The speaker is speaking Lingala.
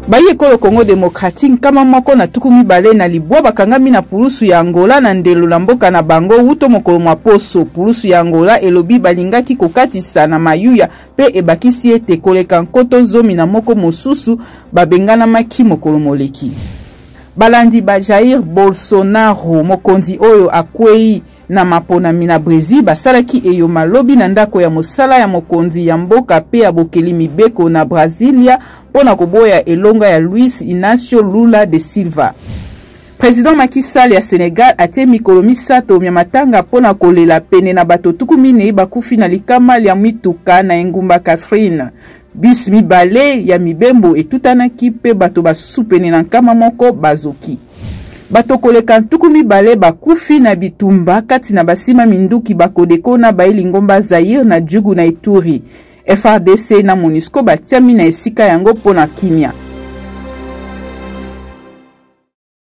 Bayi ekolo Congo democratique 129 bakangami na pulusu ya Angola na ndelo na mboka na bango wuto mokolo mwa poso. Pulusu ya Angola elobi balingaki kokatisa na mayuya mpe ebakisi ete koleka 11,000 mosusu babenganamaki mokolo moleki. Balandi ba Jair Bolsonaro, mokonzi oyo akwei na maponami na Bresil, basalaki eyoma lobi na ndako ya mosala ya mokonzi ya mboka mpe ya bokeli mibeko na Brasilia mpo na koboya elonga ya Luiz Inacio Lula de Silva. President Macky Sall ya Senegal atie mikolo misato mya matanga mpo na kolela pene na bato 40 bakufi na likama lya mituka na engumba Kaffrine. Bus mibale ya mibembo etutanaki mpe bato basusu pene na 100 bazoki. Bato koleka 20 bakufi na bitumba kati na basima minduki ba Codeco na bayi lingomba Zaïre na Djugu na Ituri. FARDC na MONUSCO batiami na esika yango mpo na kimia.